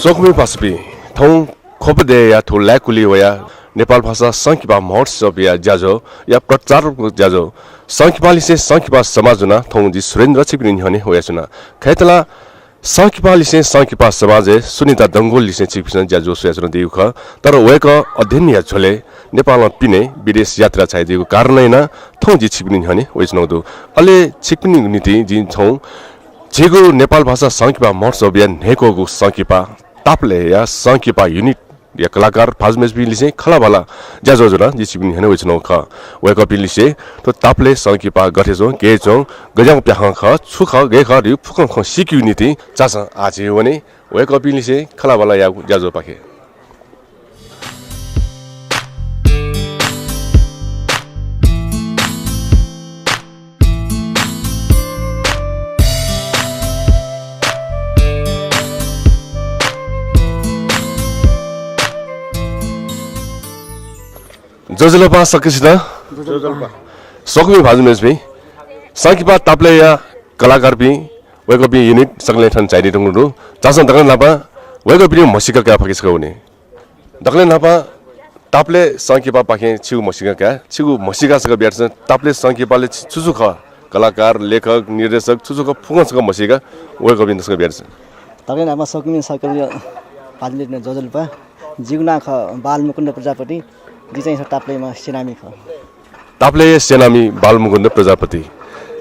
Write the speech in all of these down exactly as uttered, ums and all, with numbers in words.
स्वकुमि पासापिं, थौं ख्वप देय्‌या थ्व लाय्‌कुलिइ वयाः नेपाल भाषा संकिपा महोत्सवया ज्याझ्वःया प्रचारात्मक ज्याझ्वः संकिपालिसें संकिपा समाज ज्वनाः थौं जि सुरेन्द्र छिकपिनि न्ह्यःने वयाच्वना। खय्‌त ला संकिपालिसें संकिपा समाजय् सुनिता डंगोललिसें छिकपिन्सं ज्याझ्वः स्वयाच्वनादीगु खः। तर वय्‌कः अध्ययनया झ्वलय् नेपालं पिने विदेश यात्रा झायादीगु कारणं यानाः थौं जि छिकपिनि न्ह्यःने वयाच्वनागु दु। अले छिकपिनि निंतिं जिं थौं झीगु नेपाल भाषा संकिपा महोत्सवया न्हय्‌क्वःगु संकिपा तापालय्‌या संकिपा युनिटया कलाकार भाजु मय्‌जुपिंलिसें खँल्हाबल्हा ज्याझ्वः ज्वनाः जि छिकपिनि न्ह्यःने वयाच्वनागु खः। वय्‌कःपिंलिसें थ्व तापालय् संकिपा गथे च्वं, गय् च्वं, गज्याःगु प्याखं खः, छु खः, गय् खः धइगु फुक्कं खँ सीकेगु निंतिं झासँ आः झी वने वय्‌कःपिंलिसें खँल्हाबल्हा याःगु ज्याझ्वःपाखे। ज्वजलपा सकसितं। ज्वजलपा। स्वकुमि भाजु मय्‌जुपिं, संकिपा तापालय्‌या कलाकारपिं, वय्‌कःपिं युनिट सकलें थन झायादीधुंकूगु दु। झासँ दकलय् न्हापां वय्‌कःपिनिगु म्हसीका कयाः फुक्कं छकः वने। दकलय् न्हापां तापालय् संकिपापाखें छिगु म्हसीका काये, छिगु म्हसीका छकः बियादिसँ। तापालय् संकिपालय् छु छु खः, कलाकार, लेखक, निर्देशक, छु छु खः, फुक्कं छकः म्हसीका वय्‌कःपिन्त छकः बियादिसँ। दकलय् न्हापां स्वकुमि सकलया भाजु मय्‌जुपिन्त ज्वजलपा। जिगु नां खः बालमुकुन्द प्रजापति। जि चाहिँ तापालय्‌म्ह सेनामी खः। तापालय् सेनामी बालमुकुन्द प्रजापति।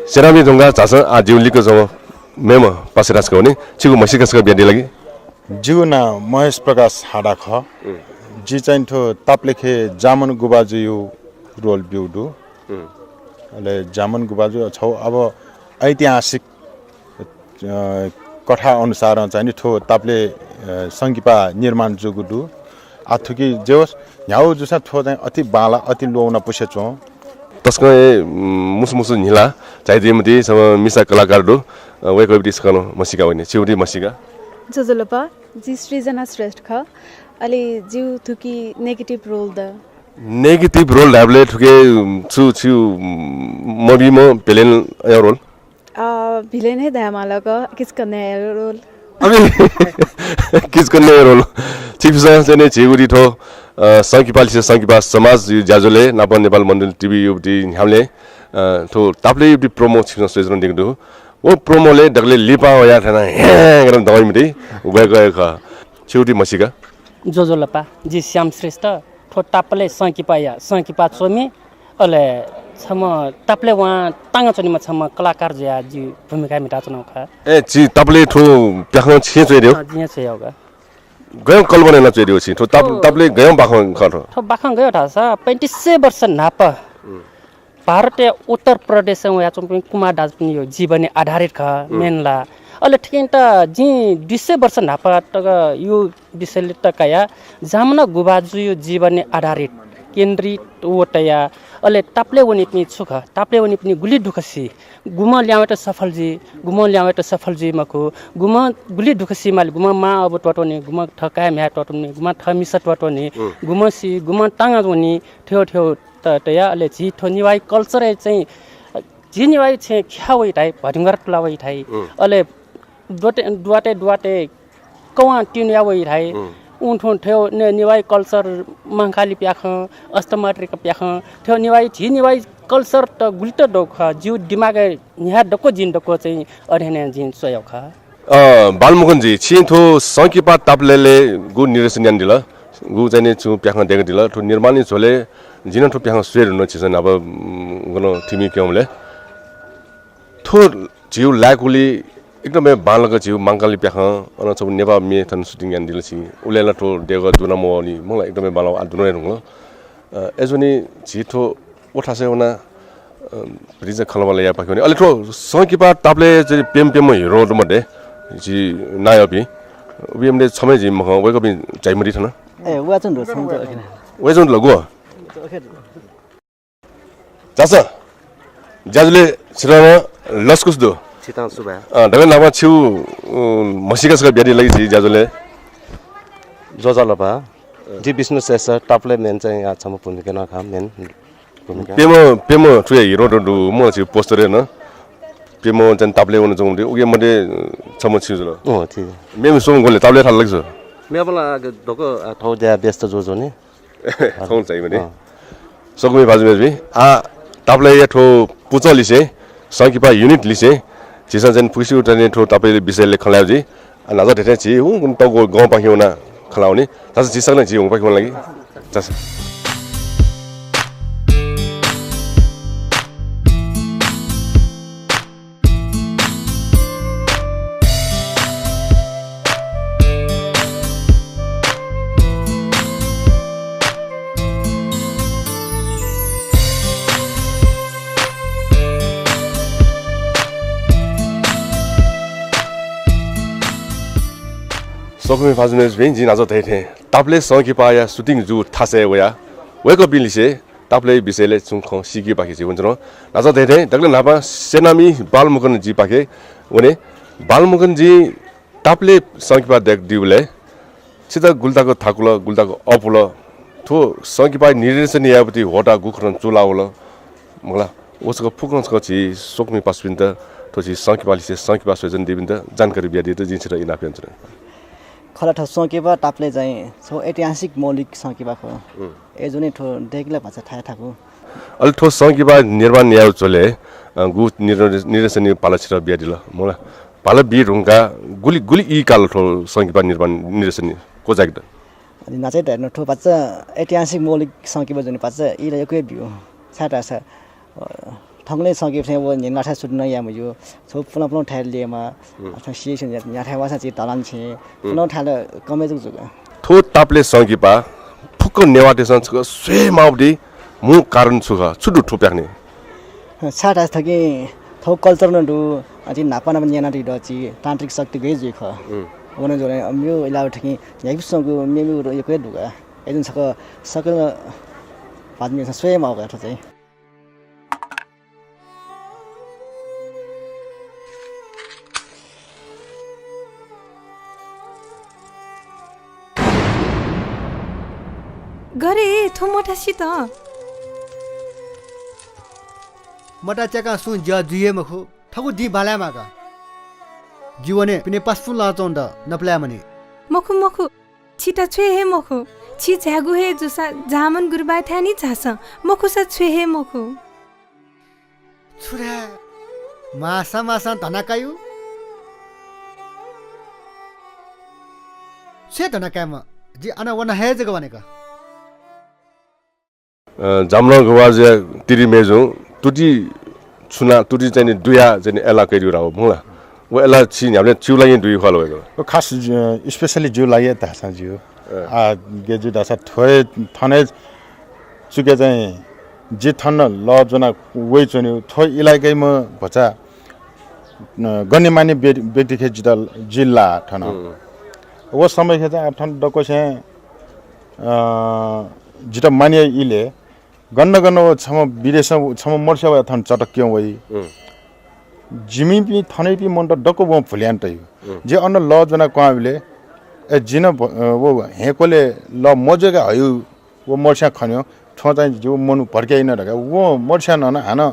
सेनामी धुंकाः झासँ आः जिगु लिक्क च्वंम्ह मेम्ह पासायात छकः वने। छिगु म्हसीका छकः बियादी ला कि? जिगु नां महेश प्रकाश हाडा खः। जि चाहिँ थ्व तापालय् जामन गुभाजुया रोल ब्यूगु दु। अले जामन गुभाजु छगू अब ऐतिहासिक, अ, कथा अनुसारं चाहिँ नि थ्व तापालय्, अ, संकिपा निर्माण जूगु दु। आः थुकी जे होस्, न्ह्यागु जूसां थ्व चाहिँ अति बांलाः, अति ल्वःमना पुसे च्वं। तसकं हे, उम्, मुसु मुसु न्हिला झायादी मते छम्ह मिसा कलाकार दु। अ, वय्‌कःयात छकः नं म्हसीका वने। छिगु म्हसीका। ज्वजलपा, जि सृजना श्रेष्ठ खः। अले जिगु थुकी negative role the. Negative role धायेबलय् थुकी, उम्, छु, छु, उम्, मभिंम्ह villain या role? अ, villain हे धायेमाल का, किचकन्या role। अबे, किचकन्या role। छिकपिन्सं चाहिँ नि झीगु थ्व, अ, संकिपालिसें संकिपा समाज ज्याझ्वलय् नापं नेपाल मण्डल TV युगु न्ह्याबलें, अ, थ्व तापालय् युगु promo छिकपिन्सं स्वयाच्वनादीगु दु। व promo लय् दकलय् लिपा वयाः थन हे गरम दवाई मते, वय्‌कः हे खः। छिगु म्हसीका। ज्वजलपा, जि श्याम श्रेष्ठ, थ्व तापालय् संकिपाया संकिपा च्वमि, अले छम्ह तापालय् वनाः तांगः च्वनीम्ह छम्ह कलाकार जुयाः जिं भूमिका म्हिताच्वनागु खः। ए, छि तापालय् थ्व प्याखं छिं च्वयादियो? अँ, जिं हे च्वयागु। गय् कल्पना यानाः च्वयादियो छिं? थ्व ताप-, थ्व तापालय् गय् बाखं खः थ्व? थ्व बाखं गय् धाःसा पैंतिस सय वर्ष न्हापा भारतया उत्तर प्रदेशं वयाच्वंपिं कुँबाः दाजुपिनिगु जीवनी आधारित खः, मेन ला। अले थुकियात जिं दुई सय वर्ष न्हापा तक यो विषयलय् तकया जामन गुभाजुया जीवनी आधारित केन्द्रित व तया, अले तापालय् वनीपिं छु खः, तापालय् वनीपिं गुलि दुःख सी, गुम्हं ल्याहां वयेत सफल जुइ, गुम्हं ल्याहां वयेत सफल जुइ मखु, गुम्हं गुलि दुःख सी माली, गुम्हं मां अबु त्वःत्वनी, गुम्हं थः काय् म्ह्याय् त्वःत्वनी, गुम्हं थः मिसा त्वःत्वनी, गुम्हं सी, गुम्हं तांगः वनी, थ्व थ्व त-, तया, अले झी थ्व नेवाःया culture-य् चाहिँ, झी नेवाःया छेँय् ख्याः वइ धाइ, भतिंगर तुला वइ धाइ। अले दुवातय्, दुवातय्, दुवातय् कवां तिनुया वइ धाइ। उं थुं थ्व ने-, नेवाःया culture, महाकाली प्याखं, अष्टमातृका प्याखं, थ्व नेवाःया, झी नेवाःया culture त गुलि त दक्व खः, जिगु दिमागय् न्ह्याः दक्व जिं दक्व चाहिँ अध्ययन यानाः जिं च्वयागु खः। अ, बालमुकुन्द जी, छिं थ्व संकिपा तापालय् गु निर्देशन यानादिल, गु चाहिँ नि छुं प्याखं दय्कादिल, थ्व निर्माणया झ्वलय् जिं नं थ्व प्याखं स्वये धुन छिसं न्हापा, उम्, गन थिमि क्यंबलय्। थ्व झीगु लाय्कुलि एकदमै बांलाक झीगु महाकाली प्याखं, अन छपु नेपाः म्ये थन shooting यानादिल छिं। उलय् ला थ्व देगः दुना मवःनि, मखु ला, एकदमै बांलाक आः दुना हे धुंकल। अ, अय्जूनि झी थ्व व थासय् वनाः, अ, भतिचा खँल्हाबल्हा यायेपाखे वने। अले थ्व संकिपा तापालय् चाहिँ प्यम्ह प्यम्ह hero दु मध्ये, झी नायःपिं। उपिं मध्ये छम्ह हे झी मखं, वय्कःपिं झाइ मदी थन। ए, वा च्वंगु दु, छम्ह च्वंगु दु, ओके। वा च्वंगु दु ला, गु? ओके। झासँ, ज्याझ्वलय् छितः नं लसकुस दु। छितः सुभाय्। अ, दकलय् न्हापां छिगु, अ, म्हसीका छकः बियादी ला कि झी ज्याझ्वलय्। ज्वजलपा। जि विष्णु श्रेष्ठ, तापालय् main चाहिँ या छम्ह भूमिका नं खः, main भूमिका। प्यम्ह, प्यम्ह थुया hero दु, दु, म छि poster-य् नं। प्यम्ह चाहिँ तापालय् वनाच्वंगु दु, उकी मध्ये, अ, छम्ह छि जुल। अँ, ठीक। मेम्ह स्वम्ह ग्वले तापालय् थाल ला कि छु? मेबला दक्व, अ, थौं ज्याय् व्यस्त जुजुनि। थौं चाहिँ मने। अँ। स्वकुमि भाजु मय्जुपिं, आ, तापालय्‌या थ्व पुचः लिसे, संकिपा unit लिसे, झीसं चाहिँ फुक्कसिगु चाहिँ थ्व तापालय् विषयलय् खँ ल्हायेगु जुइ। आ, न्हाचः थथे झी हुँ तःगु गंपाखे वना खँ ल्हायेगु नि। धाःसा झी सकलें झी हुँपाखे वना लागि। धाःसा। स्वकुमि भाजु मय्जुपिं, जिं न्हाचः धयाथें तापालय् संकिपाया shooting जूगु थासय् वयाः वय्कःपिं लिसे तापालय् विषयलय् छुं खँ सीकेपाखे झी वनेच्वना। न्हाचः धयाथें दकलय् न्हापां स्यनामि बालमुकुन्द जीपाखे वने। बालमुकुन्द जी, तापालय् संकिपा दय्कादीबलय् छितः गुलि तक थाकुल, गुलि तक अःपुल, थ्व संकिपा निर्देशन यायेपति ह्वःताः गुकथं चूलावल, मखुला, व छकः फुक्कं छकः झी स्वकुमि पासापिन्त, थ्व झी संकिपा लिसे संकिपा स्वयाच्वनादीपिन्त जानकारी बियादीत जिं छितः इनाप यानाच्वना। खला, थ्व संकिपा तापालय् चाहिँ छगू ऐतिहासिक मौलिक संकिपा खः। अय्जूगुलिं थ्व दय्केगु ला भचा थाय् थाकु। अले थ्व संकिपा निर्माण यायेगु झ्वलय्, अ, गु निर्-, निर्देशनया भाला छितः बियादिल, मखुला। भाला बी धुंकाः गुलि, गुलि ई काल थ्व संकिपा निर्माण निर्देशन क्वचायेकेत? अले न्हाचः धयाथें थ्व भचा ऐतिहासिक मौलिक संकिपा जूगुलिं भचा ई ला यक्व हे ब्यू। छाय्धाःसा, अ, थौंकन्हय् संकिपा थें व न्हिं लाथाय् shooting याये मज्यू। छगू पुलां पुलां थाय् ल्ययेमाः। अथवा सिया सिया न्ह्याथाय् वःसां झी धलान छेँ। पुलां थाय् ला कमय् जक जुल। थ्व तापालय् संकिपा फुक्क नेवाःतय्सं छकः स्वये माःगु मू कारण छु खः? छु दु थ्व प्याखनय्? छाय्धाःसा थुकिं थःगु culture नं दु, अ, झी न्हापा न्हापा न्यनातःगु दु, झी तान्त्रिक शक्ति गय् जुइ खः। व नं जुल, अ, मेगु इलापा थुकिं न्ह्याइपुसे च्वंगु मेमेगु यक्व हे दु का। अय्जूगुलिं छकः सकल भाजु मय्जुपिन्सं स्वये माःगु का थ्व चाहिँ। गरे थ्व मथासित। मथा च्याकां सुं ज्या जुइ हे मखु, थःगु दिं बांलाये माः का। जि वने, पिने पासापिं लःच्वंगु दु, नपलाये मनि। मखु, मखु, छितः छ्वये हे मखु। छि झायेगु हे जूसा जामन गुरुबाथाय् नि झासँ, मखुसा छ्वये हे मखु। छु धाये? माःसां माःसां धना कायु? छ्वये धना कायेमा, जि अन वना हे जक वनेक। अ, जामनं गुरुबाजुया तिरि मय्जुं तुति छुना, तुति चाहिँ नि दुया चाहिँ नि एला कयादीगु धाःगु मखुला। व एला छि न्ह्याबलें छिगु लागि दुइगु खः ला वय्कलं? व खास, अ, specially जिगु लागि धाःसां जिगु। अँ। आ, गय् जुइ धाःसा थ्व हे थन हे चुकय् चाहिँ जि थन लः ज्वना वयाच्वनेगु, थ्व इलाकायाम्ह भचा, अ, गण्यमान्य व्य-, व्यक्ति खय् जितः जि लाः थन। व समय खय् चाहिँ आः थन दक्वसिं, अ, जितः मानय् इलय् गन गन व छम्ह विदेशं छम्ह मदुस्या वयाः थन चटक्यं वइ। जिमिपिं थनयापिं मनूत दक्व वं भुलि याना तइ। जि अन लः ज्वना क्वहां इलय्, ए, जि नं भ-, अ, व हेंक्वलय् लः मज्वय्का हइगु व मदुस्यां खन्यं, थ्वं चाहिँ जिगु मन भत्काइ याना धकाः व मदुस्यां नं हानं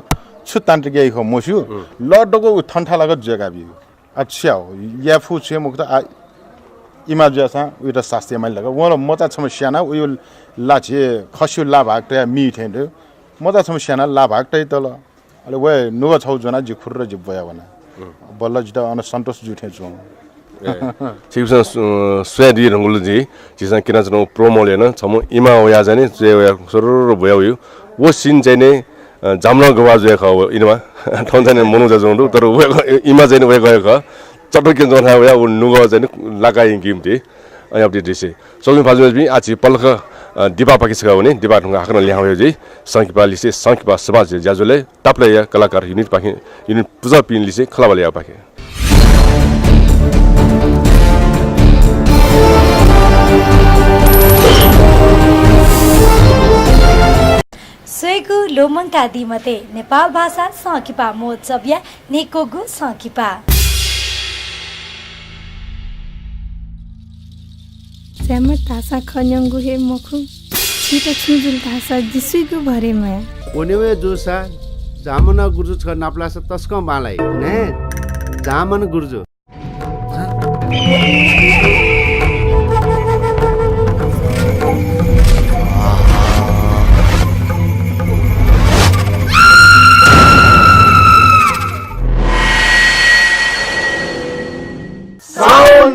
छु तान्त्रिक याइ खः मस्यू। लः दक्व व थन थाय् लाक ज्वय्का ब्यू। आ, छु याये, याये फु छु हे मखुत, आ, इमा जुयासां उइत सास्ती यायेमाली धकाः। वं ला मचा छम्ह स्यानाः उयो ला झी खसियो ला भाग तयाः मी थें दु। मचा छम्ह स्यानाः ला भाग तयातल। अले वया नुगः छगू ज्वनाः जि खुर्र जि ब्वया वना। बल्ल जितः अन सन्तोष जू थें च्वं। ए, छिकपिन्सं सु-, स्वयादी धुंकल जि, झीसं क्यनाच्वनागु promo-लय् नं छम्ह इमा वयाः चाहिँ नि च्वय् वयाः सुरुरु ब्वया वइगु। व scene चाहिँ नि, अ, जामनं गुरुबाजुया खः व इमा। थौं चाहिँ नि मनूजा जुं दु, तर वय्कः इमा चाहिँ नि वय्कःया खः। चटक्यं च्वंथाय् वयाः व नुगः चाहिँ नि लाकाः यंकीगु मति। अज्याःगु दृश्य। स्वकुमि भाजु मय्जुपिं, आः झी पलख, अ, दिपापाखे छकः वने, दिपा धुंकाः हाकनं लिहां वयेगु जुइ संकिपा लिसे संकिपा समाज ज्याझ्वलय् तापालय्‌या कलाकार unit पाखें, unit पुचःपिं लिसे खँल्हाबल्हा यायेगु पाखें। स्वयेगु ल्वःमंकादी मते, नेपाल भाषा संकिपा महोत्सवया न्हय्कूगु संकिपा। ज्यामन धाःसा खँ न्यंगु हे मखु, छित छुं जुल धाःसा जिसुइगु भरे मया। वने वये जूसा जामन गुरुजु छकः नापलाःसा तसकं बांलाइ। ने, जामन गुरुजु।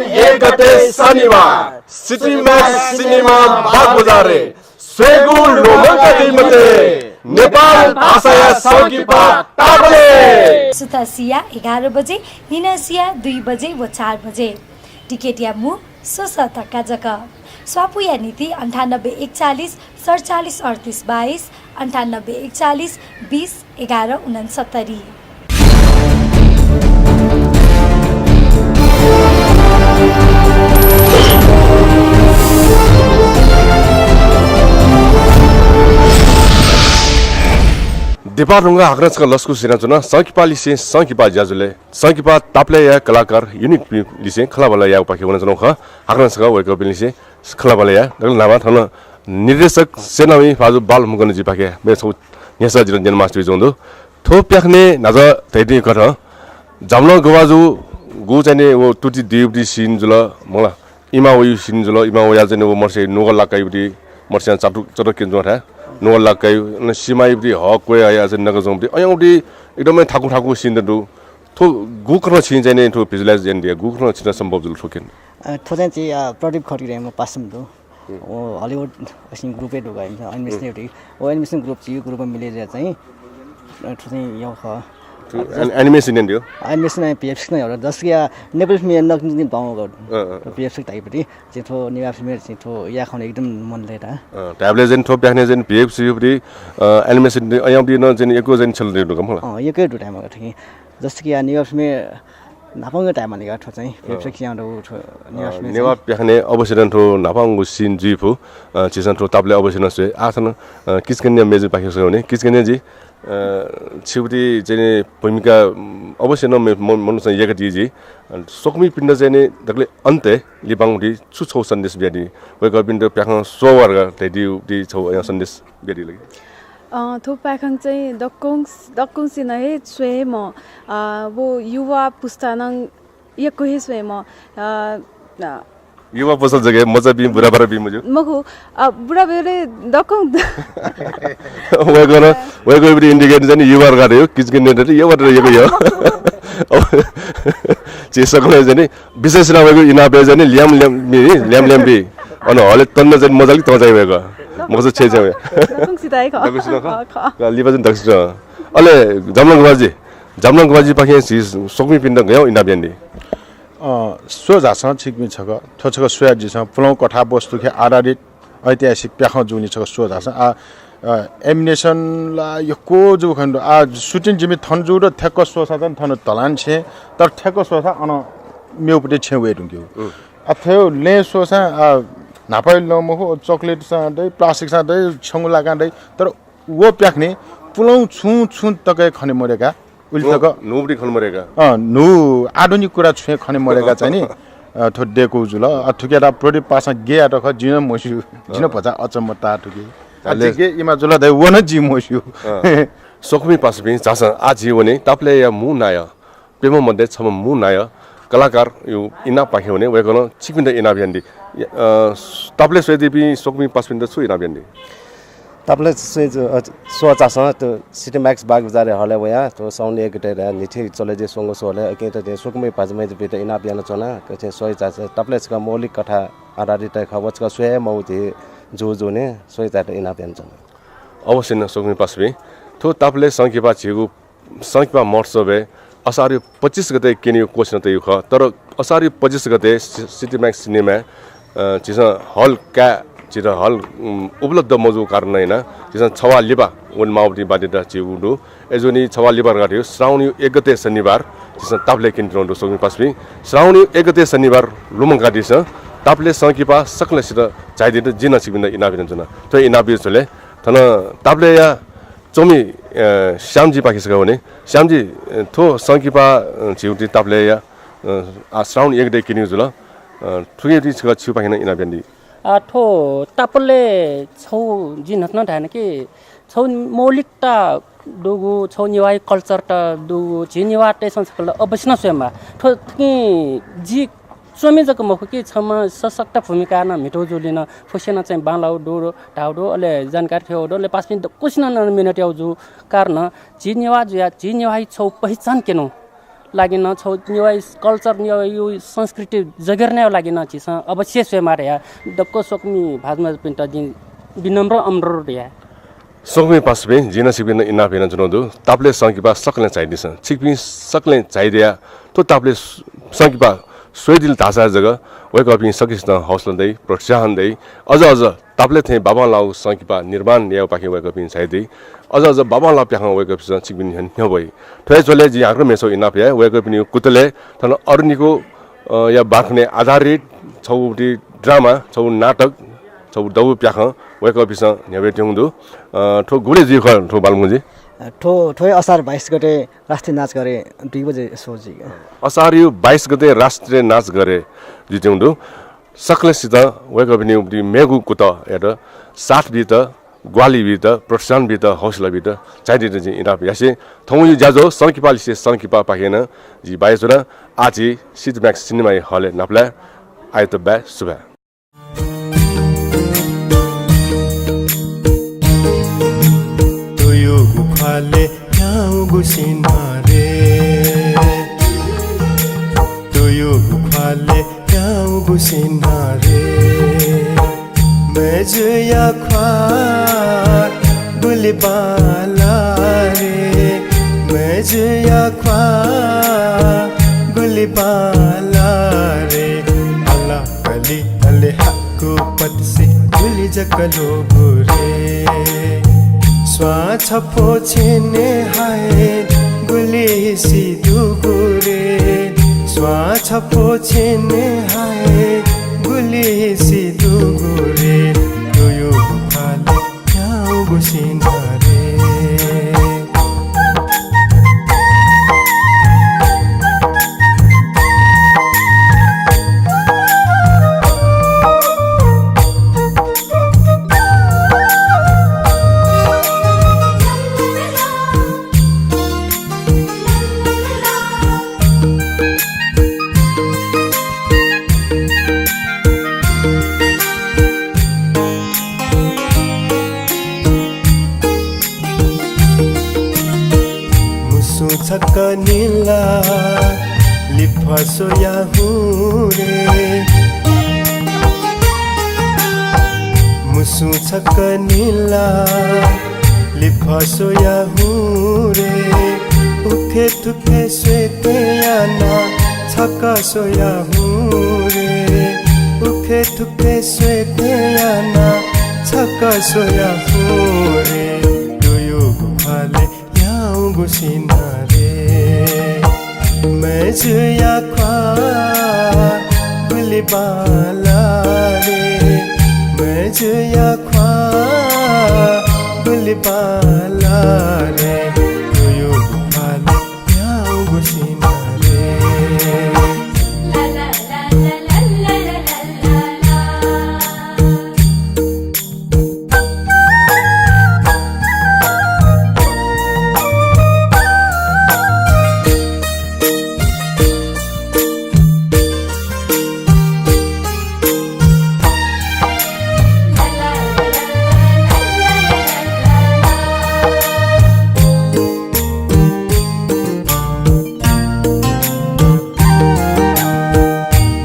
एक गते शनिबार सिटी म्याक्स सिनेमा बागबजारय् स्वयेगु ल्वःमंकादी मते। नेपाल भाषाया संकिपा तापले। सुथसिया एघार बजे, न्हिनसिया दुई बजे व चार बजे। टिकटया मू स्वसः तका जक। स्वापूया निंतिं अन्ठानब्बे एकचालिस सतचालिस अडतिस बाइस, अन्ठानब्बे एकचालिस बिस एघार उनन्सत्तरी। दिपाः धुंकाः हाकनं छकः लसकुस यानाच्वना। संकिपालिसें संकिपा ज्याझ्वलय् संकिपा तापलेया कलाकार युनिटपिं लिसें खँल्हाबल्हा यायेगु पाखे वनाच्वनागु खः। हाकनं छकः वय्कःपिं लिसें खँल्हाबल्हा याये। दकलय् न्हापां थन निर्देशक सेनामि भाजु बालमुकुन्द जीपाखें मेगु छगू न्ह्यसः जितः न्यने मास्ति जुयाच्वंगु दु। थ्व प्याखनय् न्हाचः धयादी कथं झाम्लं गभाजुगु चाहिँ नि व तुति दीगुति scene जुल, मला इमा वइगु scene जुल, इमा वयाः चाहिँ नि व मर्से नुगः लाकाइगुति, मर्स्यां चटु-, चटुक्क क्यने च्वंगु थाय् नुगः लाकाइगु, अन सिमाइगुति हः क्वय् हयाः चाहिँ नकतिनि अयंगुति एकदमै थाकु थाकु scene दु। थ्व गुकथं छिं चाहिँ नि थ्व visualize यानादिया, गुकथं छितः सम्भव जुल थ्व क्यने? अ, थ्व चाहिँ छि, अ, प्रदीप खड्गीया पासापिं दु। हलिउड असिं ग्रुपय् दुगु एनिमेसन एनिमेसन ग्रुप छि ग्रुपं मिले जुयाः चाहिँ, अ, थ्व चाहिँ याःगु खः। थ्व एन-, एनिमेसन यानादियो? एनिमेसन भिएफएक्स नं याःगु। जस्तो कि, अ, नेपाल फिल्म याना नकतिनि भाव गः। अँ, अँ, अँ। भिएफएक्स धाइगुति चाहिँ थ्व नेवाः फिल्मय् चाहिँ थ्व याये खन एकदम मन लय् ता। अँ, धायेबलय् चाहिँ थ्व प्याखनय् चाहिँ भिएफएक्स याःगुति, अ, एनिमेसन अयंगुति नं चाहिँ यक्व चाहिँ छ्यलादियो का मला। अँ, यक्व दु धायेमाल थुकी। जस्तो कि, अ, नेवाः फिल्मय् न्हापांगु धायेमाल का थ्व चाहिँ, अँ। भिएफएक्स यानादीगु थ्व नेवाः अ, फिल्मय् चाहिँ। नेवाः प्याखनय् अवश्य नं थ्व न्हापांगु scene जुइफु, अ, झीसं थ्व तापलय् अवश्य नं स्वये। आः थन, अ, किचकन्या मेजुपाखे स्वये वने। किचकन्याजी, अ, छिगुति चाहिँ नि भूमिका, उम्, अवश्य नं मे-, म-, मनूतय्सं याकादी जुइ। अ, स्वकुमिपिन्त चाहिँ नि दकलय् अन्त्यय् लिबांगुति छु छगू सन्देश बियादी? वय्कःपिन्त प्याखं स्वः धकाः धयादीगुति छगू अयं सन्देश बियादी ला कि? अँ, थ्व प्याखं चाहिँ दक्वं-, दक्वंसिनं हे स्वये हे म्वाः। अ, व युवा पुस्ता नं यक्व हे स्वये म्वाः। अ, अ, युवा पुस्ता जक हे, मचापिं बुराबरापिं मज्यू? मखु, अ, बुराबरापिं दक्वं। वय्कलं, वय्कःपिं indicate चाहिँ नि युवा धकाः धयागु, किचकन्या चाहिँ युवा धकाः धयागु। अब झी सकलें चाहिँ नि विशेष यानाः वय्कःयात इनाप याये चाहिँ नि ल्याम ल्याम बी, ल्याम ल्याम बी। अन हलय् तन्ना चाहिँ नि मजल कि तंचाइ वय्कः। मखुसा छेँय् चाहिँ वय्। दक्वसित हे खः। दक्वसित खः? अँ, खः। का लिपा चाहिँ दक्वसित। अले झाम्लं गभाजी, झाम्लं गभाजीपाखें झी स्वकुमिपिन्त गय् इनाप यानादी? अँ, स्वये झासँ छिकपिं छकः, थ्व छकः स्वयादिसँ, पुलांगु कथावस्तुखे आधारित ऐतिहासिक प्याखं जूगुलिं छकः स्वये झासँ। आ, अ, एनिमेसन ला यक्व जूगु खने दु। आ, सुटिङ जिमि थन जूगु दु, थ्याक्क स्वःसा चाहिँ थन धलान छेँ, तर थ्याक्क स्वःसा अन मेगुपट्टि छेँ वये धुंकेगु। उम्। आ, थ्व लँय् स्वःसा, आ, न्हापाया लं मखु, चकलेटसां दइ, प्लास्टिकसां दइ, छ्यंगु लाकां दइ, तर व प्याखनय् पुलांगु छुं छुं तक हे खने मदय्का। उलि तक न्हू-, न्हूगुपट्टि खने मदय्का। अँ, न्हू आधुनिक कुरा छुं हे खने मदय्का चाहिँ नि, अ, थ्व दय्कूगु जुल। अ, थुकियात प्रदीप पासां गय् यात खः, जिं नं मस्यू, जिं नं अँ। भचा अचम्म ताः थुकी। आ, अले जि गय् इमा जुल धाइ, व नं जिं मस्यू। अँ। स्वकुमि पासापिं, झासँ आः झी वने तापलेया मू नायः, प्यम्ह मध्ये छम्ह मू नायः कलाकारया इनाप पाखे वने, वय्कलं छिकपिन्त इनाप यानादी। अ, तापले स्वयादीपिं स्वकुमि पासापिन्त छु इनाप यानादी? तापले स्वये, अ, स्वये झासँ, थ्व सिटी म्याक्स बागबजारया हलय् वयाः थ्व साउन एक गते न्हिथं चले जुइ स्वंगु स्वहलय् अकिं त थें स्वकुमि भाजु मय्जुपिन्त इनाप यानाच्वना। थें स्वये झासँ, तापले छकः मौलिक कथा आधारित खः, व छकः स्वये हे मवःगु जुजुं स्वये झायेत इनाप यानाच्वना। अवश्य नं स्वकुमि पासापिं, थ्व तापले संकिपा झीगु संकिपा महोत्सवय् असारया पच्चिस गते क्यनेगु कोसिस तयागु खः, तर असारया पच्चिस गते सि-, सिटी म्याक्स सिनेमाय्, अ, झीसं हल काये, झीत हल, उम्, उपलब्ध मजूगु कारणं यानाः झीसं छवाः लिपा वने माःगुति बाध्यता झीगु दु। अय्जूगुलिं छवाः लिपा धकाः धयागु श्रावणया एक गते शनिबार झीसं तापले क्यनेत्यनागु दु स्वकुमि पासापिं। श्रावणया एक गते शनिबार लुमंकादिसँ, तापले संकिपा सकलेसित झायादीत जिं नं छिकपिन्त इनाप यानाच्वना। थ्व इनापया झ्वलय् थन तापलेया च्वमि, अ, श्यामजीपाखे छकः वने। श्यामजी, अ, थ्व संकिपा, अ, झीगु तापलेया, अ, आः श्रावण एक गते क्यनेगु जुल। अ, थुकियात छकः छिगुपाखें नं इनाप यानादी। अ, थ्व तापले छगू जिं न्हाचः नं धायेन कि छगू मौलिकता दुगु, छगू नेवाःया कल्चरता दुगु, झी नेवाःतय्सं छकः ला अवश्य नं स्वयेमाः। थ्व थुकिं जि च्वमि जक मखु कि छम्ह सशक्त भूमिका नं म्हितू जूगुलिं नं फुक्कसिनं चाहिँ बांलाःगु दु धाःगु दु, अले जानकारी थ्यंगु दु, अले पासापिं दक्वसिनं नं मेहनत याःगु जूगु कारणं झी नेवाः जुयाः झी नेवाःया छगू पहिचान क्यनेगु लागि नं छौ नेवाः culture, नेवाः संस्कृति जगेर्नाया लागि नं झीसं अवश्य स्वये मारे या। दक्व स्वकुमि भाजु मय्जुपिन्त जिं विनम्र अनुरोध या। स्वकुमि पासापिं, जिं नं छिकपिन्त इनाप यानाच्वनागु दु। तापालय् संकिपा सकलें झायादिसँ। छिकपिं सकलें झायादिया थ्व तापालय् संकिपा स्वयादिल धाःसा जक वय्कःपिं सकसितं हौसला दइ, प्रोत्साहन दइ। अझ अझ तापालय् थें बाबांलाःगु संकिपा निर्माण यायेपाखें वय्कःपिं झायादी। अझ अझ बाबांलाःगु प्याखं वय्कःपिन्सं छिकपिनि न्ह्यःने न्ह्यब्वइ। थ्व हे झ्वलय् जिं हाकनं मेगु छगू इनाप याये। वय्कःपिनिगु कुतलय् थन अरुणिको, अ, या बाखनय् आधारित छगू drama, छगू नाटक, छगू दबू प्याखं वय्कःपिन्सं न्ह्यब्वयातःगु दु। अ, थ्व गुबलय् जुइ खः थ्व बालमंगु जी? अ, थ्व, थ्व हे असार बाइस गते राष्ट्रिय नाचघरय् दुई बजे show जुइ। असारया बाइस गते राष्ट्रिय नाचघरय् जुइतःगु दु। सकलेसितं वय्कःपिनिगु मेगु कुतःयात साथ बीत, ग्वाहालि बीत, प्रोत्साहन बीत, हौसला बीत झायादीत जिं इनाप यासें थौंया ज्याझ्वः संकिपालिसे संकिपापाखें नं जि बायाच्वना। आः झी City Max सिनेमा हलय् नापलाये। आयात बाय्, सुभाय्। तुयुगु ख्वालय् न्याउगु सिन्हारे, तुयुगु ख्वालय् न्याउगु सिन्हारे। मय्जुया ख्वाः गुलि बांला रे, मय्जुया ख्वाः गुलि बांला रे। अला अले अले हाकु पतसि गुलि जक लोगु रे। स्वां छपो छेने हाय गुलि हिसि दुगु रे। स्वां छपो छेने हाय गुलि हिसि दुगु रे। तुयुगु ख्वालय् न्याउगु सिन्हारे। मुसु छक निला लिफः स्वया हुँ रे। मुसु छक निला लिफः स्वया हुँ रे। उखे थुखे स्वयेत याना छक स्वया हुँ रे। उखे थुखे स्वयेत याना छक स्वया हुँ रे। तुयुगु ख्वालय् न्याउगु सिन्हारे। मय्जुया ख्वाः गुलि बांला रे। मय्जुया ख्वाः गुलि बांला रे। तुयुगु ख्वालय् न्याउगु सिन्हारे।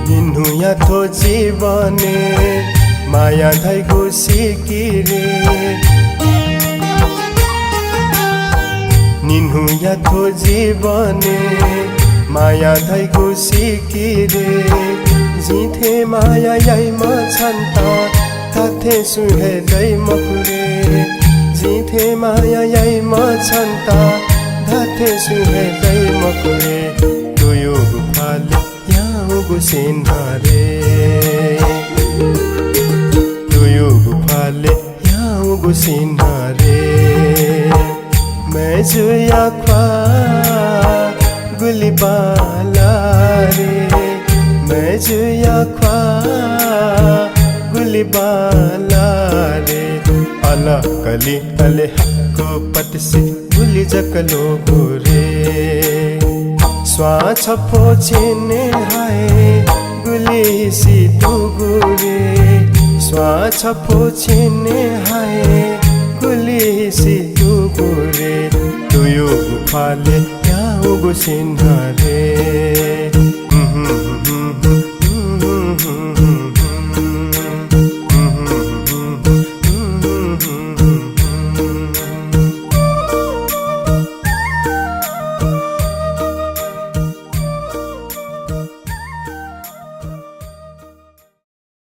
निन्हुया थ्व जीवनय् माया धइगु सिकि रे। निन्हुया थ्व जीवनय् माया धइगु सिकि रे। जिं थें माया याइम्ह छन्त धात्थें सुं हे दइ मखु रे। जिं थें माया याइम्ह छन्त धात्थें सुं हे दइ मखु रे। तुयुगु ख्वालय् न्याउगु सिन्हारे। तुयुगु ख्वालय् न्याउगु सिन्हारे। मय्जुया ख्वाः गुलि बांला रे। मय्जुया ख्वाः गुलि बांला रे। अला अले अले हाकु पतसि गुलि जक लोगु रे। स्वां छपो छेने हाय गुलि हिसि दुगु रे। स्वां छपो छेने हाय गुलि हिसि दुगु रे। तुयुगु ख्वालय् न्याउगु गुसिन्हरे।